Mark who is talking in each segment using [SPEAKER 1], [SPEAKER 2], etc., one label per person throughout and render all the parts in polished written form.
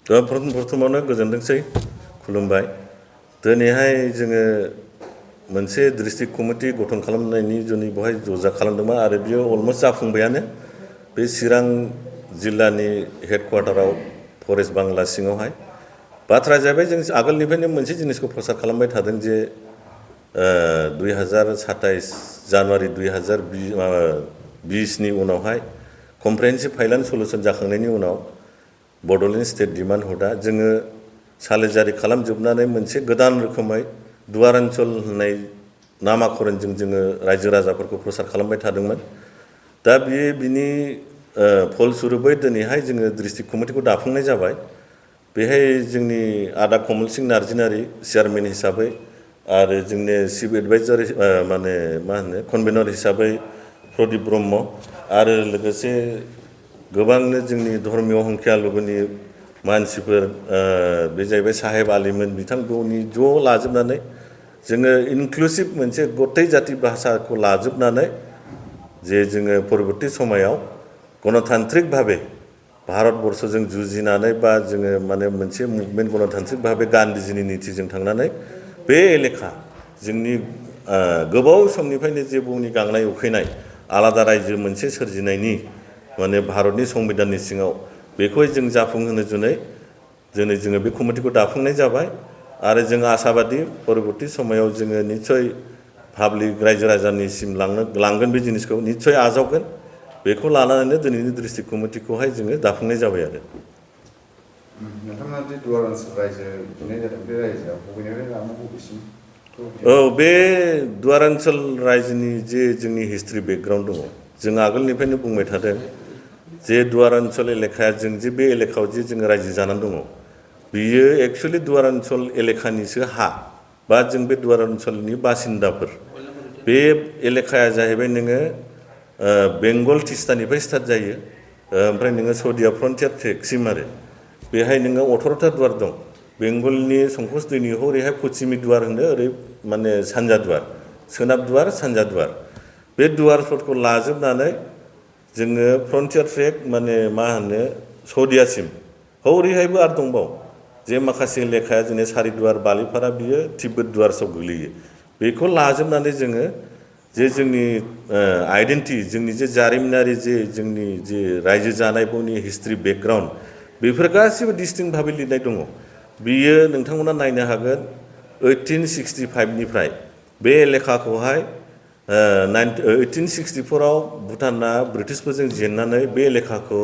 [SPEAKER 1] प्रथमावनो गोजोनथोंसै खुलुमबाय दिनैहाय जोङो मोनसे डिस्ट्रिक्ट कमिटि गठन खालामनायनि जुनै बेवहाय जजा खालामदोंमोन आरो बियो अलमोस्ट जाफुंबायानो बे चिरां जिल्लानि हेडक्वार्टाराव फरेस्ट बांला सिङावहाय बाथ्राया जाहैबाय जों आगोलनिफ्रायनो मोनसे जिनिसखौ प्रसार खालामबाय थादों जे 2027 जानुवारि 2020 नि उनावहाय कमप्रिहेन्सिभ फाइनान्स सल्युशन जाखांनायनि उनाव बड'लेण्ड स्टेट डिमान्ड हर्डआ जोङो सालिजारि खालामजोबनानै मोनसे गोदान रोखोमै दुवारान्चल होननाय नामाकरणजों जोङो रायजो राजाफोरखौ प्रसार खालामबाय थादोंमोन दा बिनि फलस्वरुपै दिनैहाय जोङो डिस्ट्रिक्ट कमिटिखौ दाफुंनाय जाबाय बेहाय जोंनि आदा कमल सिंह नार्जिनारि चेयारमेन हिसाबै आरो जोंनि चिफ एडभाइजार माने मा होनो कनभेनर हिसाबै प्रदीप ब्रह्म आरो लोगोसे गोबांनो जोंनि धर्मीय हंखियालुगुनि मानसिफोर बे जाहैबाय साहेब आलिमोन बिथांमोननि ज' लाजोबनानै जोङो इनक्लुसिभ मोनसे गथाय जाति भाषाखौ लाजोबनानै जे जोङो परबर्ती समायाव गणतान्त्रिक भाबे भारतबर्षजों जुजिनानै बा जोङो माने मोनसे मुभमेन्ट गणतान्त्रिक भाबे गान्धीजीनि नीतिजों थांनानै बे एलेखा जोंनि गोबाव समनिफ्रायनो जे बुहुमनि गांनाय उखैनाय आलादा रायजो मोनसे सोरजिनायनि माने भारतनि संबिधाननि सिङाव बेखौहाय जों जाफुंहोनो जुनै दिनै जोङो बे कमिटिखौ दाफुंनाय जाबाय आरो जों आसाबादि परबर्ती समायाव जोङो निश्चय पाब्लिक रायजो राजानिसिम लांगोन बे जिनिसखौ निश्चय आजावगोन बेखौ लानानैनो दिनैनि डिस्ट्रिक्ट कमिटिखौहाय जोङो दाफुंनाय जाबाय आरो
[SPEAKER 2] नोंथाङा जे दुवारान्चल रायजो खुंनाय जादों बे रायजोआ बबेनिफ्राय लानानै बबेसिम
[SPEAKER 1] औ बे दुवारान्चल रायजोनि जे जोंनि हिस्ट्रि बेकग्राउन्ड दङ जों आगोलनिफ्रायनो बुंबाय थादों जे दुवारान्चल एलेखाया जों जे बे एलेखायाव जे जोङो रायजो जानानै दङ बियो एक्चुअलि दुवारान्चल एलेखानिसो हा बा जों बे दुवारान्चलनि बासिन्दाफोर बे एलेखाया जाहैबाय नोङो बेंगल तिस्तानिफ्राय स्टार्ट जायो ओमफ्राय नोङो सौदिया फ्रन्टियार ट्रेकसिम आरो बेहाय नोङो 18टा दुवार दं बेंगलनि संकस दैनि हरैहाय पश्चिमि दुवार होनो ओरै माने सानजा दुवार सोनाब दुवार सानजा दुवार बे दुवारफोरखौ लाजोबनानै जोङो फ्रन्टियार ट्रेक माने मा होनो सौदियासिम हरैहायबो आरो दंबाव जे माखासे लेखाया जोंनि सारिदुवार बालिपारा बियो तिब्बत दुवारसआव गोग्लैयो बेखौ लाजोबनानै जोङो जे जोंनि आइडेन्टिटी जोंनि जे जारिमिनारि जे जोंनि जे रायजो जानाय बनि हिस्ट्रि बेकग्राउन्ड बेफोर गासिबो डिस्टिंक्ट भाबै लिरनाय दङ बियो नोंथांमोना नायनो हागोन 1865 निफ्राय बे एलेखाखौहाय 1864 आव भुटाना ब्रिटिशफोरजों जेननानै बे एलेखाखौ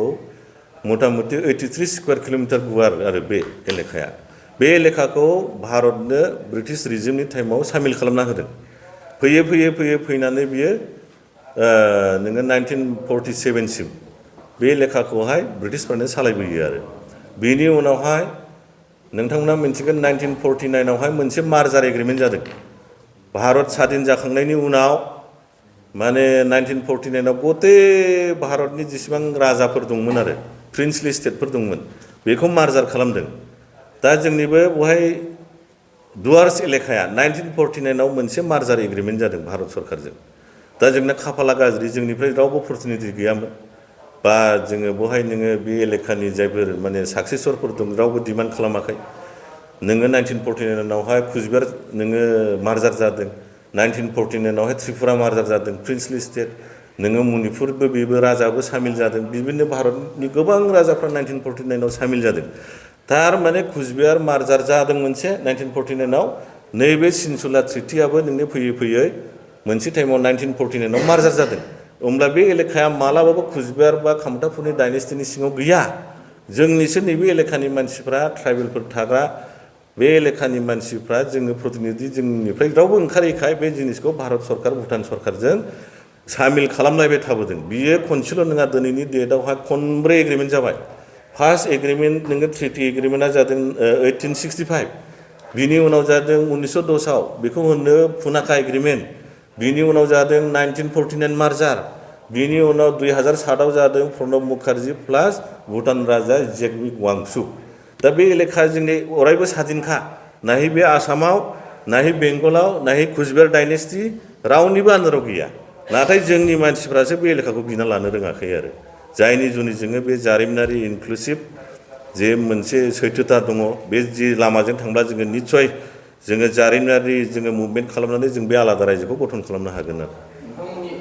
[SPEAKER 1] मथा मथि 83 स्क्वायर किल'मिटार गुवार आरो बे एलेखाया बे एलेखाखौ भारतनो ब्रिटिश रिजिमनि टाइमाव सामिल खालामना होदों फैयै फैयै फैयै फैनानै बियो नोङो 1947 सिम बे एलेखाखौहाय ब्रिटिशफोरानो सालायबोयो आरो बेनि उनावहाय नोंथांमोना मिन्थिगोन 1949 आवहाय मोनसे मार्जार एग्रिमेन्ट जादों भारत स्वाधीन जाखांनायनि उनाव माने 1949 आव गते भारतनि जेसेबां राजाफोर दंमोन आरो प्रिन्सलि स्टेटफोर दंमोन बेखौ मार्जार खालामदों दा जोंनिबो बेवहाय दुवार्स एलेखाया 1949 आव मोनसे मार्जार एग्रिमेन्ट जादों भारत सरकारजों दा जोंना खाफाला गाज्रि जोंनिफ्राय रावबो प्रतिनिधि गैयामोन बा जोङो बेवहाय नोङो बे एलेखानि जायफोर माने साक्सेसरफोर दं रावबो डिमान्ड खालामाखै नोङो 1949 आवहाय कुचबिहार नोङो मार्जार जादों 1949 आवहाय त्रिपुरा मार्जार जादों प्रिन्सलि स्टेट नोङो मणिपुरबो बेबो राजाबो सामिल जादों बिभिन्न भारतनि गोबां राजाफ्रा 1949 आव सामिल जादों थारमाने कुचबिहार मार्जार जादों मोनसे 1949 आव नैबे सिनसुला ट्रिटियाबो नोंनो फैयै फैयै मोनसे टाइमाव 1949 आव मार्जार जादों होमब्ला बे एलेखाया मालाबाबो कुचबिहार बा कामतापुरनि डाइनेस्टिनि सिङाव गैया जोंनिसो नैबे एलेखानि मानसिफ्रा ट्राइबेलफोर थाग्रा बे एलेखानि मानसिफ्रा जोङो प्रतिनिधि जोंनिफ्राय रावबो ओंखारैखाय बे जिनिसखौ भारत सरकार भुटान सरकारजों सामिल खालामलायबाय थाबोदों बियो खनसेल' नङा दिनैनि डेटआवहाय खनब्रै एग्रिमेन्ट जाबाय फार्स्ट एग्रिमेन्ट नोङो ट्रिटि एग्रिमेन्टआ जादों 1865 बिनि उनाव जादों 1910 आव बेखौ होनो पुनाका एग्रिमेन्ट बिनि उनाव जादों 1949 मार्जार बिनि उनाव 2007 आव जादों प्रणब मुखार्जी प्लास भुटान राजा जेगमि वांचुक दा बे एलेखा जोंनि अरायबो स्वाधीनखा नाहि बे आसामाव नाहि बेंगलाव नाहि कुचबिहार डाइनेस्टि रावनिबो आन्दाराव गैया नाथाय जोंनि मानसिफ्रासो बे एलेखाखौ बिना लानो रोङाखै आरो जायनि जुनै जोङो बे जारिमिनारि इनक्लुसिभ जे मोनसे सैथोता दङ बे जि लामाजों थांब्ला जोङो निस्सय जोङो जारिमिनारि जोङो मुभमेन्ट खालामनानै जों बे आलादा रायजोखौ गठन खालामनो हागोन आरो
[SPEAKER 3] नोंथांमोननि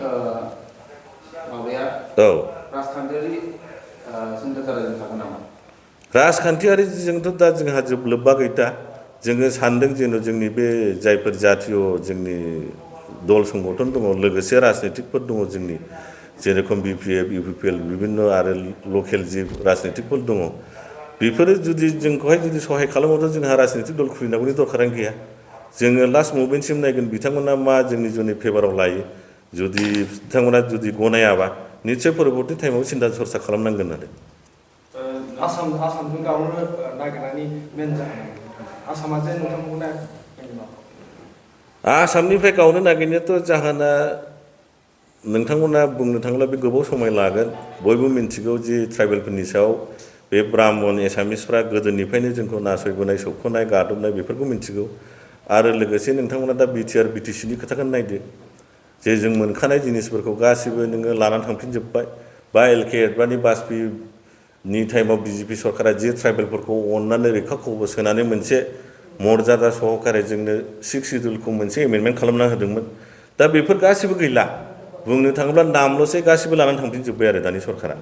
[SPEAKER 3] माबाया
[SPEAKER 1] औ
[SPEAKER 3] राजखान्थियारि सिन्थाधाराजों थागोन नामा
[SPEAKER 1] राजखान्थियारिजोंथ' दा जोंहा लोब्बा गैया जोङो सानदों जेन' जोंनि बे जायफोर जातीय जोंनि दल संगठन दङ लोगोसे राजनितिकफोर दङ जोंनि जेरेखम बिपिएफ इउपिपिएल बिभिन्न आरो लकेल जि राजनितिकफोर दङ बेफोरो जुदि जोंखौहाय जुदि सहाय खालामोब्ला जोंहा राजनितिक दल खुलिनांगौनि दरखारानो गैया जोङो लास्ट मुभमेन्टसिम नायगोन बिथांमोना मा जोंनि जुनि फेभाराव लायो जुदि बिथांमोना जुदि गनायाबा निस्सय परबर्ती टाइमाव सिन्था सरसा खालामनांगोन आरो
[SPEAKER 4] आसामजों गावनो नागिरनायनि मेन जाहोन आसामा जे नोंथांमोनखौ
[SPEAKER 1] आसामनिफ्राय गावनो नागिरनायाथ' जाहोना नोंथांमोना बुंनो थाङोब्ला बे गोबाव समाय लागोन बयबो मिन्थिगौ जे ट्राइबेलफोरनि सायाव बे ब्राह्मण एसामिसफ्रा गोदोनिफ्रायनो जोंखौ नासयबोनाय सोबख'नाय गादबनाय बेफोरखौ मिन्थिगौ आरो लोगोसे नोंथांमोना दा बिटिआर बिटिसिनि खोथाखौनो नायदो जे जों मोनखानाय जिनिसफोरखौ गासिबो नोङो लानानै थांफिनजोब्बाय बा एलके एडभानि बाजपेयिनि टाइमाव बिजेपि सरकारा जे ट्राइबेलफोरखौ अननानै रैखा खबर सोनानै मोनसे मर्यादा सहकारे जोंनो 6 सिडुलखौ मोनसे एमेन्डमेन्ट खालामना होदोंमोन दा बेफोर गासिबो गैला बुंनो थाङोब्ला नामल'सै गासिबो लानानै थांफिनजोब्बाय आरो दानि सरकारा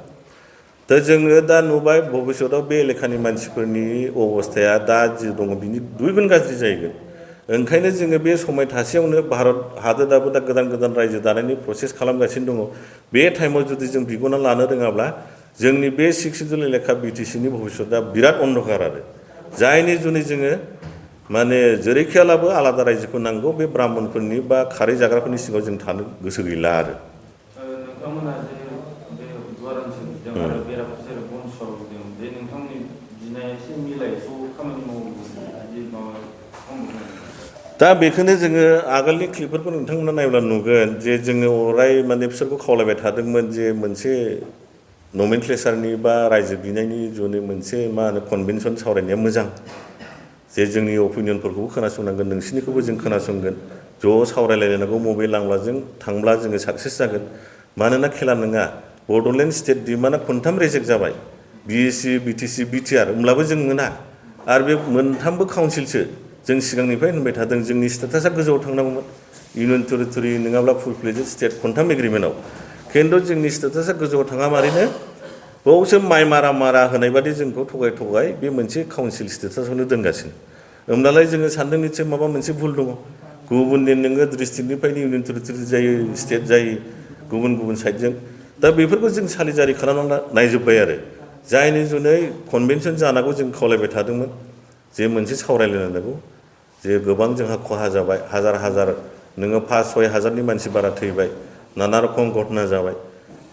[SPEAKER 1] दा जोङो दा नुबाय भबिष्यतआव बे एलेकानि मानसिफोरनि अबस्थाया दा जि दङ बिनि दुइगुन गाज्रि जाहैगोन ओंखायनो जोङो बे समाय थासेयावनो भारत हादोराबो दा गोदान गोदान रायजो दानायनि प्रसेस खालामगासिनो दङ बे टाइमाव जुदि जों बिगना लानो रोङाब्ला जोंनि बे 6 सिडुल एलेका बिटिसिनि भबिष्यतआ बिराद अन्धकार आरो जायनि जुनै जोङो माने जेरैखियालाबो आलादा रायजोखौ नांगौ बे ब्राह्मणफोरनि बा खारै जाग्राफोरनि सिङाव जों थानो गोसो गैला आरो
[SPEAKER 3] नोंथांमोना जे बे दुवारांचल आरो बेराफारसे बनसराव दं जे नोंथांमोननि बिनाया एसे मिलायसो खामानि मावो
[SPEAKER 1] दा बेखौनो जोङो आगोलनि क्लिपफोरखौ नोंथांमोना नायोब्ला नुगोन जे जोङो अराय माने बिसोरखौ खावलायबाय थादोंमोन जे मोनसे नमेनक्लेचारनि बा रायजो बिनायनि जुनै मोनसे मा होनो कनभेनसन सावरायनाया मोजां जे जोंनि अपिनियनफोरखौबो खोनासंनांगोन नोंसिनिखौबो जों खोनासंगोन ज' सावरायलायनांगौ मबे लांब्लाजों थांब्ला जोङो साक्सेस जागोन मानोना खेला नङा बड'लेण्ड स्टेट डिमान्डआ खनथाम रिजेक्ट जाबाय बिएससि बिटिसि बिटिआर होमब्लाबो जों मोना आरो बे मोनथामबो काउन्सिलसो जों सिगांनिफ्राय होनबाय थादों जोंनि स्टेटासा गोजौआव थांनांगौमोन इउनियन टेरिटरि नङाब्ला फुल फ्लेजेड स्टेट खनथाम एग्रिमेन्टआव खिन्थु जोंनि स्टेटासा गोजौआव थाङा मारैनो बावसो माइ मारा होनाय बादि जोंखौ थगाय बे मोनसे काउन्सिल स्टेटासावनो दोनगासिनो होमब्लालाय जोङो सानदों निसय माबा मोनसे भुल दङ गुबुननि नोङो डिस्ट्रिक्टनिफ्रायनो इउनियन टेरिटरि जायो स्टेट जायो गुबुन साइडजों दा बेफोरखौ जों सालिजारि खालामना नायजोब्बाय आरो जायनि जुनै कनभेनसन जानांगौ जों खावलायबाय थादोंमोन जे मोनसे सावरायलायनांगौ जे गोबां जोंहा खहा जाबाय हाजार नोङो 5-6 हाजारनि मानसि बारा थैबाय नाना रखम घटना जाबाय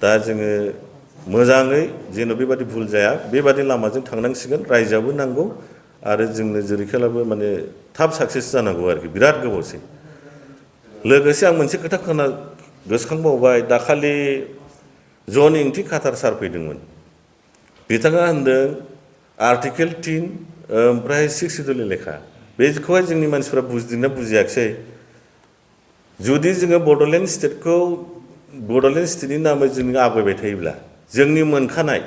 [SPEAKER 1] दा जोङो मोजाङै जेन' बेबादि भुल जाया बेबादि लामाजों थांनांसिगोन रायजोआबो नांगौ आरो जोंनो जेरैखालाबो माने थाब साक्सेस जानांगौ आरोखि बिराद गोबावसै लोगोसे आं मोनसे खोथा गोसोखांबावबाय दाखालि जन इंथि खातार सार फैदोंमोन बिथाङा होनदों आर्टिकेल 3 ओमफ्राय 6 सिडुल एलेखा बेखौहाय जोंनि मानसिफ्रा बुजिदोंना बुजियाखिसै जुदि जोङो बड'लेण्ड स्टेटनि नामै जोङो आवगायबाय थायोब्ला जोंनि मोनखानाय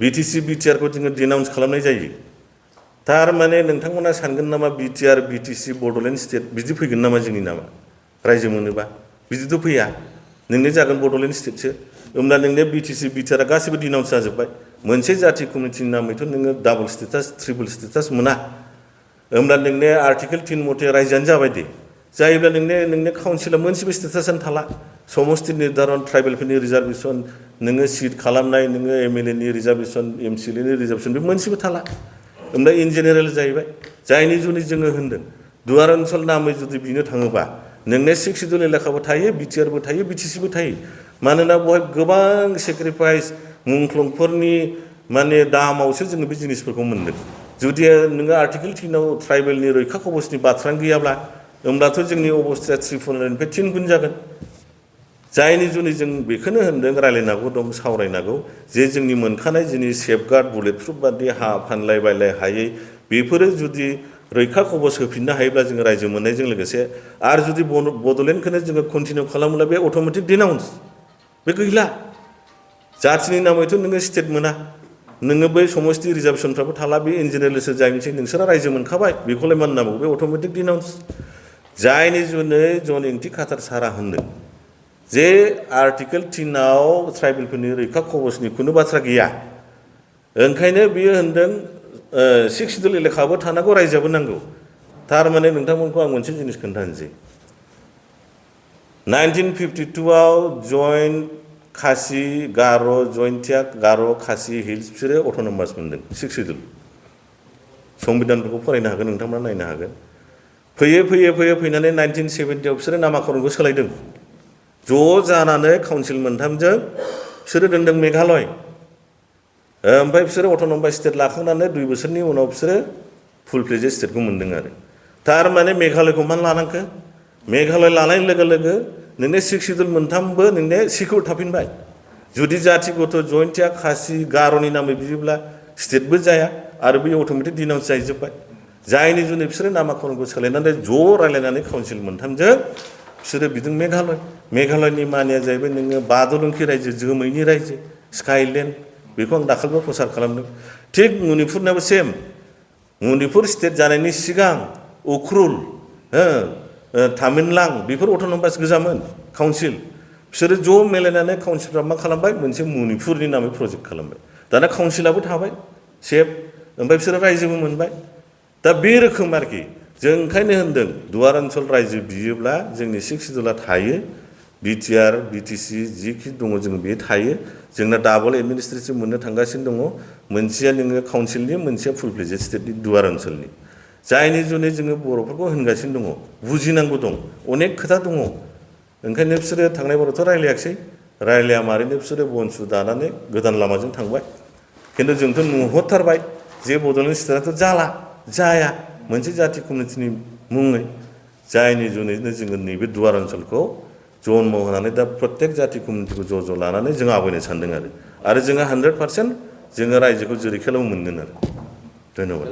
[SPEAKER 1] बिटिसि बिटिआरखौ जोङो डिनाउन्स खालामनाय जायो थारमाने नोंथांमोना सानगोन नामा बिटिआर बिटिसि बड'लेण्ड स्टेट बिदि फैगोन नामा जोंनि नामा रायजो मोनोबा बिदिथ' फैया नोंनो जागोन बड'लेण्ड स्टेटसो होमब्ला नोंनो बिटिसि बिटिआरआ गासिबो डिनाउन्स जाजोब्बाय मोनसे जाथि कमिटिनि नामैथ' नोङो डाबल स्टेटास ट्रिपल स्टेटास मोना होमब्ला नोंनो आर्टिकेल 3 मथे रायजोआनो जाबाय दे जायोब्ला नोंनो काउन्सिला मोनसेबो स्टेटासानो थाला समस्ति निर्धारन ट्राइबेलफोरनि रिजार्भेसन नोङो सिट खालामनाय नोङो एमएलएनि रिजार्भेसन एमसिएलएनि रिजार्भेसन बे मोनसेबो थाला होमब्ला इन जेनेरेल जाहैबाय जायनि जुनै जोङो होनदों दुवारांचल नामै जुदि बिनो थाङोबा नोंनो 6 सिडुल एलेकाबो थायो बिटिआरबो थायो बिटिसिबो थायो मानोना बेवहाय गोबां सेक्रिफाइस मुंख्लंफोरनि माने दामावसो जोङो बे जिनिसफोरखौ मोनदों जुदि नोङो आर्टिकेल 3 आव ट्राइबेलनि रैखा कबचनि बाथ्रानो गैयाब्ला होमब्लाथ' जोंनि अबस्थाया 300निफ्राय 3 गुन जागोन जायनि जुनै जों बेखौनो होनदों रायलायनांगौ दं सावरायनांगौ जे जोंनि मोनखानाय जोंनि सेफगार्ड बुलेट प्रुफ बादि हा फानलाय बायलाय हायै बेफोरो जुदि रैखा कबच होफिननो हायोब्ला जोङो रायजो मोननायजों लोगोसे आरो जुदि बड'लेण्डखौनो जोङो कन्टिनिउ खालामोब्ला बे अट'मेटिक डिनाउन्स बे गैला जाथिनि नामैथ' नोङो स्टेट मोना नोङो बै समस्ति रिजार्भेसनफ्राबो थाला बे इन्जिनियारल'सो जायनोसै नोंसोरा रायजो मोनखाबाय बेखौलाय मा होननांगौ बे अट'मेटिक डिनाउन्स जायनि जुनै जन इंथि खाथार सारा होनदों जे आर्टिकेल 3 आव ट्राइबेलफोरनि रैखा कवचनि खुनु बाथ्रा गैया ओंखायनो बियो होनदों 6 शिड्युल एलेखाबो थानांगौ रायजोआबो नांगौ थारमाने नोंथांमोनखौ आं मोनसे जिनिस खोन्थानोसै 1952 आव जयेन्ट खासि गार' जयन्तिया गार' खासि हिल्स बिसोरो अट'नमास मोनदों 6 शिड्युल संबिधानफोरखौ फरायनो हागोन नोंथांमोना नायनो हागोन फैनानै 1970 आव बिसोरो नामाकरणखौ सोलायदों ज' जानानै काउन्सिल मोनथामजों बिसोरो दोनदों मेघालय ओमफ्राय बिसोरो अट'नमास स्टेट लाखांनानै 2 बोसोरनि उनाव बिसोरो फुल फ्लेजेड स्टेटखौ मोनदों आरो थारमाने मेघालयखौ मानो लानांखो मेघालय लानाय लोगो लोगो नोंने 6 शिड्युल मोनथामबो नोंने सिकिउर थाफिनबाय जुदि जाथिगत जयन्तिया खासि गार'नि नामै बियोब्ला स्टेटबो जाया आरो बे अट'मेटिक डिनाउन्स जाहैजोब्बाय जायनि जुनै बिसोरो नामाकरणखौ सोलायनानै ज' रायलायनानै काउन्सिल मोनथामजों बिसोरो बिदों मेघालयनि मानिया जाहैबाय नोङो बादलुंखि रायजो जोमैनि रायजो स्काइलेण्ड बेखौ आं दाखालिबो प्रसार खालामदों थिग मणिपुरनाबो सेम मणिपुर स्टेट जानायनि सिगां उख्रुल तामिलनां बेफोर अट'नमास गोजामोन काउन्सिल बिसोरो ज' मिलायनानै काउन्सिलफ्रा मा खालामबाय मोनसे मणिपुरनि नामै प्रजेक्ट खालामबाय दाना काउन्सिलाबो थाबाय सेफ ओमफ्राय बिसोरो रायजोबो मोनबाय दा बे रोखोम आरोखि जों ओंखायनो होनदों दुवारान्चल रायजो बियोब्ला जोंनि 6 शिड्युला थायो बिटिआर बिटिसि जिखि दङ जों बे थायो जोंना डाबल एडमिनिस्ट्रेटिभ मोननो थांगासिनो दङ मोनसेया नोङो काउन्सिलनि मोनसेया फुल फ्लेजेड स्टेटनि दुवारान्चलनि जायनि जुनै जोङो बर'फोरखौ होनगासिनो दङ बुजिनांगौ दं अनेक खोथा दङ ओंखायनो बिसोरो थांनाय बारावथ' रायलायाखिसै रायलाया मारैनो बिसोरो बनसु दानानै गोदान लामाजों थांबाय खिन्थु जोंथ' नुहरथारबाय जे बड'लेण्ड स्टेटआथ' जाया मोनसे जाथि कमिउनिटिनि मुङै जायनि जुनैनो जोङो नैबे दुवारान्चलखौ जन्म होनानै दा प्रत्येक जाथि कमिउनिटिखौ ज' लानानै जों आवगायनो सानदों आरो जोङो 100% जोङो रायजोखौ जेरैखेलाबो मोनगोन आरो धन्यबाद